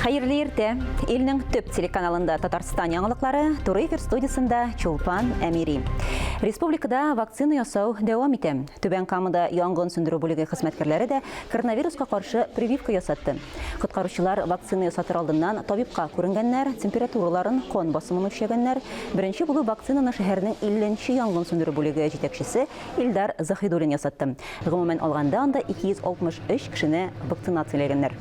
Хәерле иртә. Илнең төп телеканалында Татарстан яңалыклары, туры эфир студиясендә Чулпан Әмири. Республикада вакцина ясау дәвам итә. Түбән Камада янгын сүндерү бүлеге хезмәткәрләре дә коронавируска каршы прививка ясатты. Коткаручылар вакцина ясатыр алдыннан табибка күренгәннәр, температураларын, кан басымын үлчәгәннәр. Беренче булып вакцинаны шәһәрнең 50 нче янгын сүндерү бүлеге җитәкчесе Илдар Заһидуллин ясатты. Гомумән алганда, анда 263 кешене вакцинацияләгәннәр.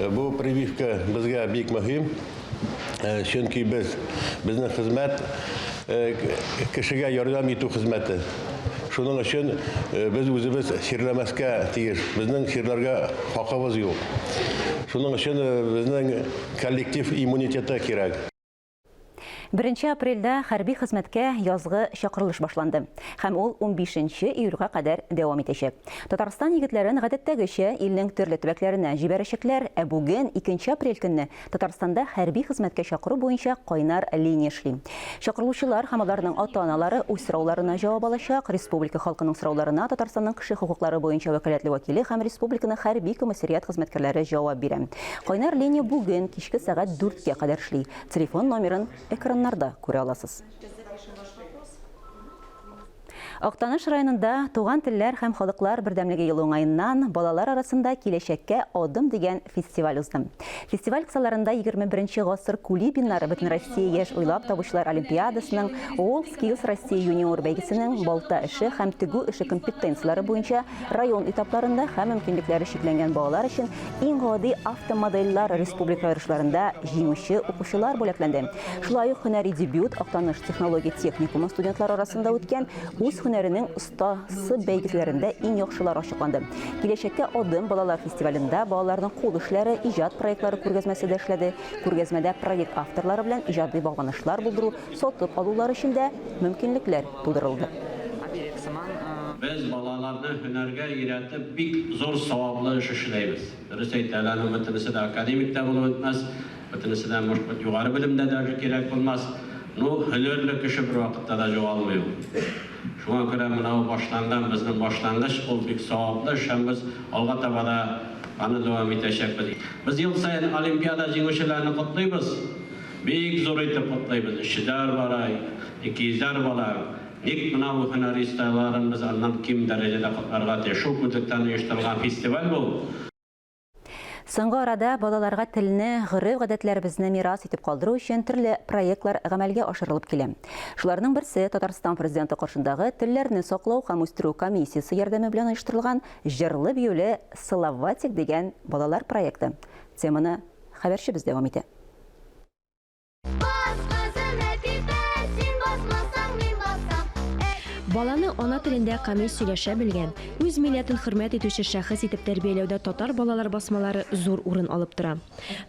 Бу прививка безгә бик мөһим, чөнки без, безнең хезмәт кешегә ярдәм итү хезмәте. Шуның өчен без үзебез чирләмәскә тиеш. Безнең чирләргә хакыбыз юк. Шуның өчен безнең коллектив иммунитеты кирәк. Беренче апрельдә хәрби хезмәткә язгы чакырылыш башланды һәм ул унбишенче июльгә кадәр дәвам итәчәк. Татарстан егетләрен гадәттәгечә илнең төрле төбәкләренә җибәрәчәкләр, ә бүген, икенче апрель көнне, Татарстанда хәрби хезмәткә чакыру буенча кайнар линия эшли. Чакырылучылар һәм аларның ата-аналары үз сорауларына җавап алачак. Республика халкының сорауларына Татарстанның кеше хокуклары буенча вәкаләтле вәкиле һәм республиканың хәрби комиссариат хезмәткәрләре җавап бирә. Кайнар линия бүген кичке сәгать дүрткә кадәр эшли. Телефон номерын экраннарда күрә аласыз. Актаныш районында Туган телләр һәм халыклар бердәмлеге елы уңаеннан балалар арасында Киләчәккә адым дигән фестиваль узды. Фестиваль кысаларында 21 гасыр кулибиннары Бөтенроссия яшь уйлап табучылар олимпиадасының WorldSkills Россия юниор бәйгесенең балта эше һәм тегү эше компетенцияләре буенча район этапларында һәм мөмкинлекләре чикләнгән балалар өчен Иң гади автомодельләр республика ярышларында җиңүче укучылар бүләкләнде. Шулай ук һөнәри дебют Актаныш технология техникумы студентлары арасында үткән үз һөнәренең остасы бәйгеләрендә иң яхшылар ачыкланды. Киләчәккә адым балалар фестивалендә балаларның кул эшләре, иҗат проектлары күргәзмәсе дә эшләде. Күргәзмәдә проект авторлары белән иҗади багланышлар булдыру, сатып алулар өчен дә мөмкинлекләр тудырылды. Без балаларны һөнәргә өйрәтеп бик зур саваплы эш эшләйбез. Дөрес әйтәләр, аның бөтенесе дә академик та булып бетмәс, бөтенесе дә, может быть, югары белем дә даже кирәк булмас. Ну, һөнәрле кеше бервакытта да югалмый ул. Шуңа күрә менә бу башланган безнең башлангыч, ул бик саваплы эш һәм без алга таба да аны дәвам итәчәкбез. Без ел саен олимпиада җиңүчеләрне котлыйбыз. Бик зур итеп котлыйбыз, өчйөзәр бала, икейөзәр бала. Ник менә бу һөнәр осталарын без аннан ким дәрәҗәдә котларга тиеш? Шул күзлектән оештырылган фестиваль бу. Соңгы арада балаларга телне, гореф-гадәтләребезне мирас итеп калдыру өчен төрле проектлар гамәлгә ашырылып килә. Шуларның берсе, Татарстан Президенты каршындагы Телләрне саклау һәм үстерү комиссиясе ярдәме белән оештырылган җырлы-биюле Салаватик дигән балалар проекты. Теманы хәбәрчебез дәвам итә. Бас, кызым, әпипә, син басмасаң, мин басам. Баланы ана телендә камил сөйләшә белгән, үз милләтен хөрмәт итүче шәхес итеп тәрбияләүдә татар балалар басмалары зур урын алып тора.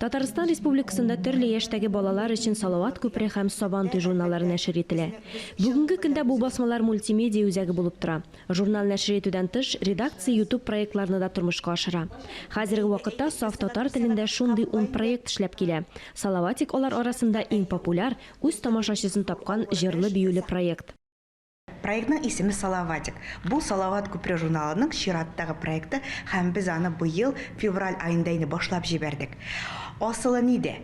Татарстан Республикасында төрле яшьтәге балалар өчен Салават күпере һәм Сабантуй журналлары нәшер ителә. Бүгенге көндә бу басмалар мультимедиа үзәге булып тора. Журнал нәшер итүдән тыш, редакция YouTube проектларны да тормышка ашыра. Хәзерге вакытта саф татар телендә шундый ун проект эшләп килә. Салаватик алар арасында иң популяр, үз тамашачысын тапкан җырлы-биюле проект. Проектның исеме Салаватик. Бу Салават күпере журналының чираттагы проекты һәм без аны быел февраль аенда инде башлап җибәрдек. Асылы нидә?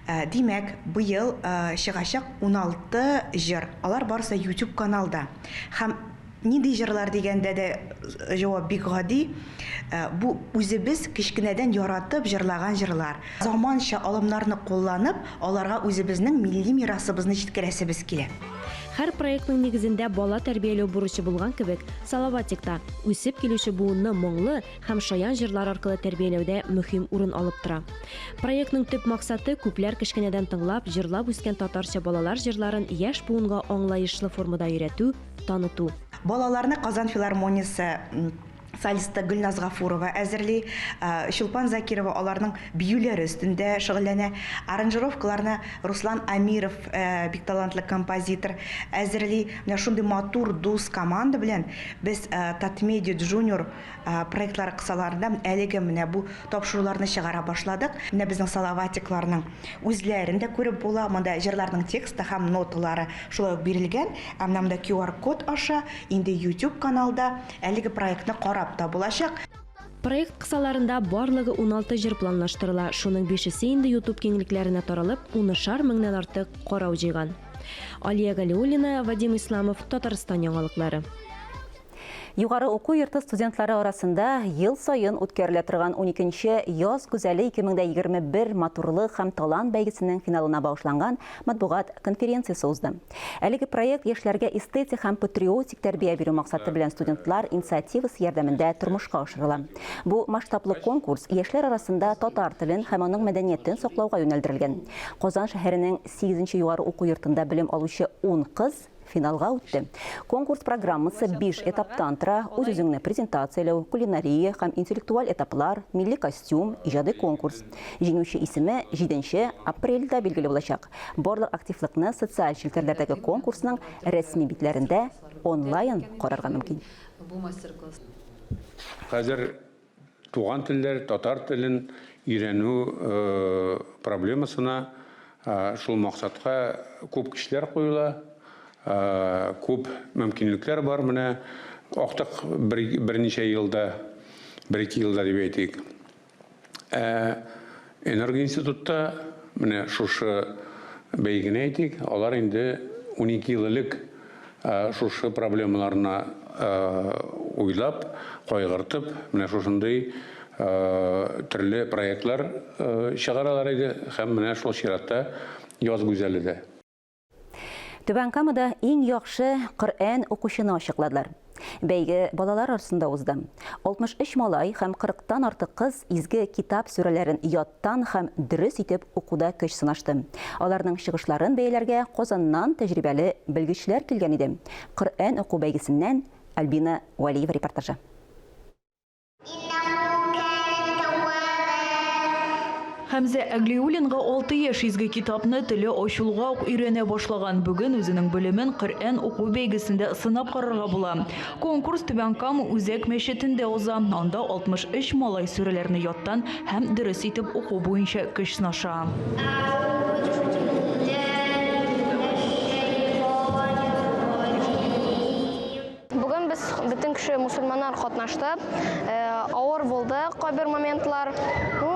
Димәк, быел чыгачак 16 җыр. Алар барысы да YouTube каналда. Һәм нинди җырлар дигәндә дә җавап бик гади. Бу үзебез кечкенәдән яратып җырлаган җырлар. Заманча алымнарны кулланып, аларга үзебезнең милли мирасыбызны җиткерәсебез килә. Һәр проектның нигезендә бала тәрбияләү бурычы булган кебек, Салаватик та, үсеп килүче буынны моңлы, һәм шаян җырлар аркылы тәрбияләүдә мөһим урын алып тора. Проектның төп максаты, күпләр кечкенәдән тыңлап, җырлап үскән татарча балалар җырларын яшь буынга аңлаешлы формада өйрәтү, таныту. Балаларны Казан филармониясе солисты Гөлназ Гафурова әзерли, Чулпан Закирова аларның биюләре өстендә шөгыльләнә, аранжировкаларны Руслан Әмиров, бик талантлы композитор, әзерли. Менә шундый матур, дус команда белән без Татмедиа Джуниор проектлары кысаларында әлеге менә бу тапшыруларны чыгара башладык. Менә безнең салаватикларның үзләрен дә күреп була. Монда җырларның тексты һәм ноталары шулай ук бирелгән. Ә менә монда QR-код аша инде YouTube каналда әлеге проектны карап та булачак. Проект кысаларында барлыгы 16 җыр планлаштырыла, шуның бишесе инде YouTube киңлекләренә таралып, унышар меңнән артык карау җыйган. Алия Галиуллина, Вадим Исламов, Татарстан яңалыклары. Югары уку йорты студентлары арасында ел саен үткәрелә торган уникенче Яз гүзәле 2021 матурлык һәм талант бәйгесенең финалына багышланган матбугат конференциясе узды. Әлеге проект яшьләргә эстетик һәм патриотик тәрбия бирү максаты белән студентлар инициативасы ярдәмендә тормышка ашырыла. Бу масштаблы конкурс яшьләр арасында татар телен һәм аның мәдәниятен саклауга юнәлдерелгән. Казан шәһәренең сигезенче югары уку йортында белем алучы ун кыз финалга үтте. Конкурс программасы биш этаптан тора, үз-үзеңне презентацияләү, кулинария һәм интеллектуаль этаплар, милли костюм, иҗади конкурс. Җиңүче исеме җиденче апрельдә билгеле булачак. Барлык активлыкны социаль челтәрләрдәге конкурсның рәсми битләрендә онлайн карарга мөмкин. Хәзер Туган телләр, татар телен өйрәнү проблемасына шул максатка күп көчләр куела, күп мөмкинлекләр бар. Менә актык берничә елда, бер-ике елда дип әйтик. Ә энергоинститутта менә шушы бәйгене әйтик, алар инде 12 ел элек Шушы проблемаларны уйлап, кайгыртып, менә шушындый төрле проектлар чыгаралар иде һәм менә шул чиратта Яз гүзәле дә. Түбән Камада иң яхшы Коръән укучыны ачыкладылар. Бәйге балалар арасында узды. 63 малай һәм 40 тан артык кыз изге китап сүрәләрен яттан һәм дөрес итеп укуда көч сынашты. Аларның чыгышларын бәяләргә Казаннан тәҗрибәле белгечләр килгән иде. Коръән уку бәйгесеннән Альбина Вәлиева репортажы. Хәмзә Әглиуллинга 6 яшь изге китапны теле ачылуга ук өйрәнә башлаган. Бүген үзенең белемен Коръән уку бәйгесендә сынап карарга була. Конкурс Түбән Кама үзәк мәчетендә уза. Анда 63 малай сүрәләрне яттан һәм дөрес итеп уку буенча көч сынаша. Бүген без бөтен кеше мусульманнар катнашты. Э, авыр булды кайбер моментлар. Ну,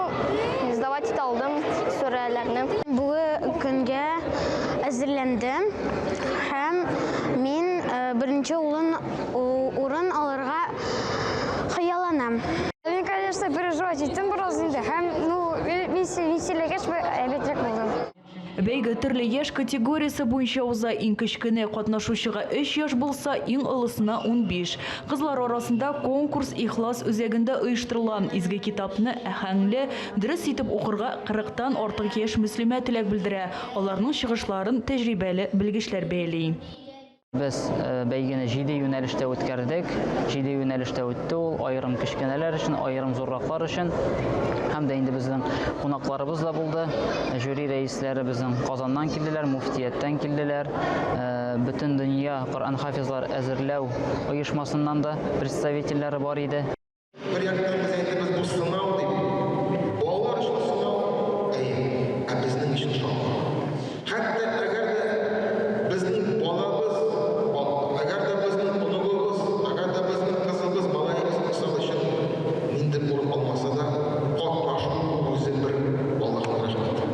сдавать итә алдым сүрәләрне. Бүге көнгә әзерләндем һәм мин э, беренче урын, урын алырга хыялланам. Мин, конечно, переживать иттем бераз инде һәм, ну, мин сөйләгәч, әйбәтрәк булды. Бәйге төрле яшь категориясе буенча уза. Иң кечкенә катнашучыга 3 яшь булса, иң олысына 15. Кызлар арасында конкурс Ихлас үзәгендә оештырыла. Изге китапны әһәңле, дөрес итеп укырга 40 тан артык яшь мөслимә теләк белдерә. Аларның чыгышларын тәҗрибәле белгечләр бәяли. Без бәйгене җиде юнәлештә үткәрдек. Җиде юнәлештә үтте ул, аерым кечкенәләр өчен, аерым зурраклар өчен. Һәм дә инде безнең кунакларыбыз да булды. Жюри рәисләре безнең Казаннан килделәр, муфтияттән килделәр. Бөтен дөнья Коръән хафизлар әзерләү оешмасыннан да представительләре бар иде. Бер яктан без әйтәбез, бу сынау дип. Балалар өчен сынау, әйе, ә безнең өчен шатлык. Хәтта әгәр дә безнең балабыз, әгәр дә безнең оныгыбыз, әгәр дә безнең кызыбыз, малаебыз, мисал өчен, нинди урын алмаса да, катнашу үзе бер Аллаһның рәхмәте.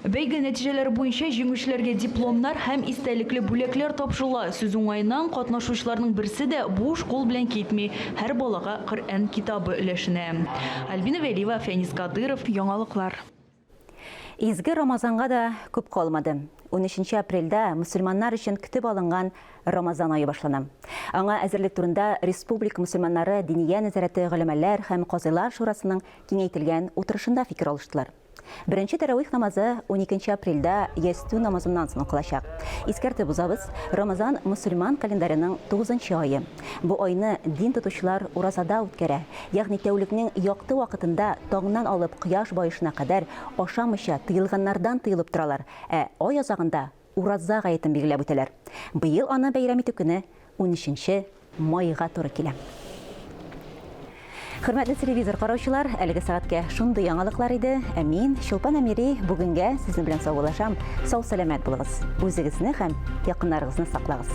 Бәйге нәтиҗәләре буенча җиңүчеләргә дипломнар һәм истәлекле бүләкләр тапшырыла. Сүз уңаеннан, катнашучыларның берсе дә буш кул белән китми, һәр балага Коръән китабы өләшенә. Альбина Вәлиева, Фәнис Кадыйров, Яңалыклар. Изге Рамазанга да күп калмады. Унөченче апрельдә мөселманнар өчен көтеп алынган Рамазан ае башлана. Аңа әзерлек турында республика мөселманнары Диния нәзарәте голәмәләр һәм казыйлар шурасының киңәйтелгән утырышында фикер алыштылар. Беренче тәравих намазы уникенче апрельдә ястү намазыннан соң укылачак. Искәртеп узабыз, Рамазан мөселман календареның тугызынчы ае. Бу айны дин тотучылар уразада үткәрә, ягъни тәүлекнең якты вакытында таңнан алып кояш баешына кадәр ашамыйча, тыелганнардан тыелып торалар, ә ай азагында Ураза гаетен билгеләп үтәләр. Быел аны бәйрәм итү көне унөченче майга туры килә. Хөрмәтле телевизор караучылар, әлеге сәгатькә шундый яңалыклар иде. Ә мин, Чулпан Әмири, бүгенгә сезнең белән саубуллашам. Сау-сәламәт булыгыз. Үзегезне һәм якыннарыгызны саклагыз.